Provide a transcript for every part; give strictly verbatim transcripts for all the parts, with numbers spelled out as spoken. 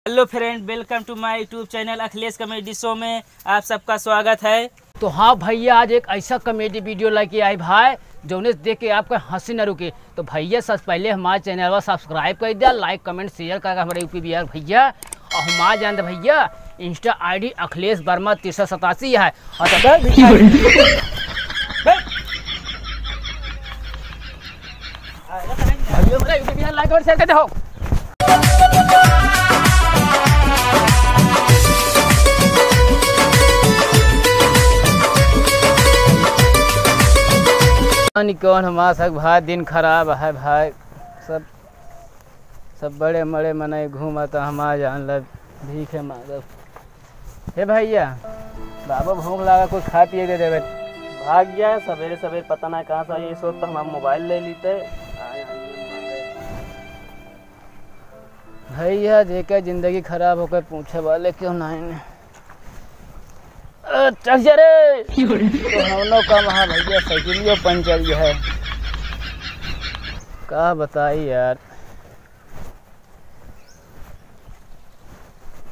Hello friend, welcome to my YouTube channel अखिलेश comedy show में आप सबका स्वागत है। तो हाँ भइया, आज एक ऐसा comedy video लेके आए भाई, जौने देख के आपका हँसी न रुके। तो भइया, सबसे पहले हमारे channel को subscribe कर दिया, like, comment, share करके हमारे यूपी बिहार भइया। और हमारे जानते भइया, Insta ID अखिलेश वर्मा तिरसठ सतासी है। और तो भइया, हमारे यूपी बिहार like और share कर दो। पता नहीं कौन हमारा सब भाई, दिन खराब है भाई। सब, सब बड़े मड़े मनई घूमत, हमार जान ल भीखे मांगब। हे भइया, बाबू भूख लागा, कुछ खाए पिए दे देवे। भाग गया सबेरे सबेरे, पता ना कहाँ से ये सोच तो हमारा मोबाइल ले लेते। भइया, जेकर जिंदगी खराब होकर पूछे वाले क्यों नहीं ने। अ, चल जा रे। तो हमनो का वहाँ भइया साइकिलियो पंचर है। का बताई यार।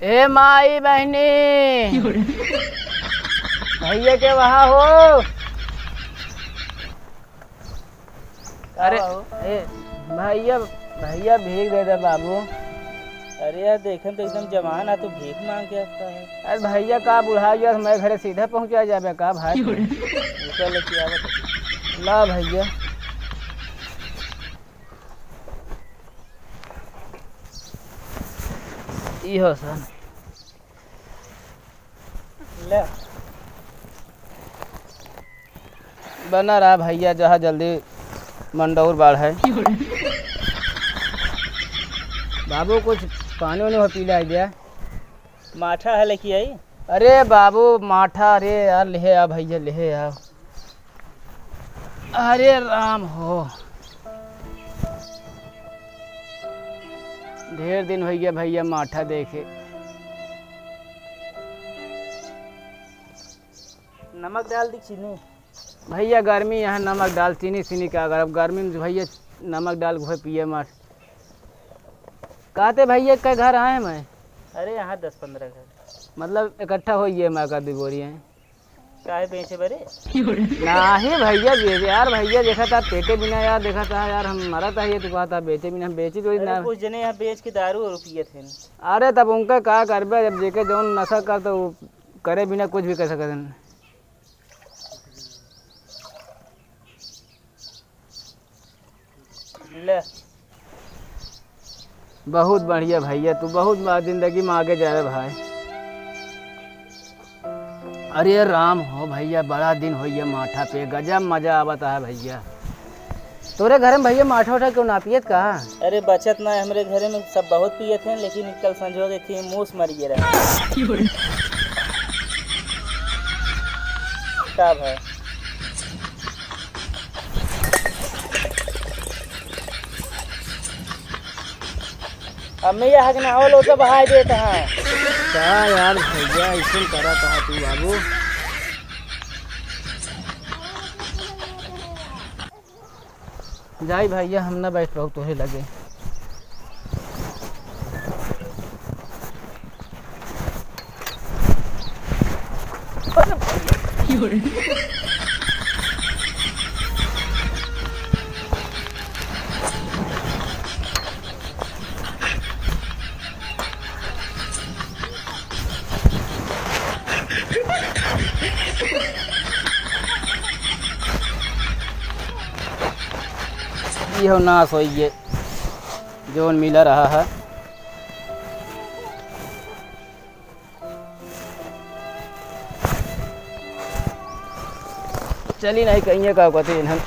ए माई बहनी, भइया के वहाँ हो? अरे, का हो? ए, भइया, भइया भीख दे दे बाबू। अरे यार, देखे में तो एकदम जवान है, तू भीख मांग के आता है। अरे भइया, का बुढ़ा गया, मैं घरे सीधे पहुँचा जाबे का भाई? रुका, लेके आवत है। ला भइया। ई हो सन। ले। बना रहा भइया, जहाँ जल्दी मंडौर बाढ़ है। बाबू, कुछ पानी उनी हो पी ले, आ गया। माठा है, लेके आई। अरे बाबू, माठा, अरे यार, लेहे आ भइया, लेहे आ। अरे राम हो, ढेर दिन होइ गया भइया माठा देखे। नमक डाल दी चीनी? भइया गर्मी यहाँ, नमक डाल चीनी सीनी का, अगर अब गर्मी में भइया नमक डाल घोए पिए मार। कहते भइया के घर आए मैं? अरे यहाँ दस पन्द्रह घर। मतलब इकट्ठा होइ गए मैं का दू बोरी हैं। काहे बेचे बरे? नाही भइया, बेचे यार, भइया देखा था पेटे बिना यार, देखा था यार, हम मरा था ये तो कहा था बेचे बिना, हम बेची थोड़ी अरे ना। कुछ जने यहाँ बेच के दारू और पियत हैं। अरे तब उनका का करबे, जब जेके जौन नशा कर तो वो करे बिना कुछ भी कर सकत हैं। ले। बहुत बढ़िया भइया, तू बहुत बा-, जिंदगी में आगे जाए भाई। अरे राम हो भइया, बड़ा दिन होइ गया माठा पे, गजब मजा आवत है भइया। तोरे घरे में भइया माठा उठा क्यों ना पियत का? अरे बचत ना है हमरे घरे में, सब बहुत पियत हैं, लेकिन कल संजोग एक ही मूस मर गए रहे। का भाई? अम्मी, यहाँ के ना हो, लोटा बहाय देत हैं। का यार भइया, ऐसे करत है तू बाबू? जाई भइया, हम ना बैठ पाऊ तोहे लगे। इहो नाश होइए, जौन मिला रहा है। चली नहीं कहिए का कहते इन्हन।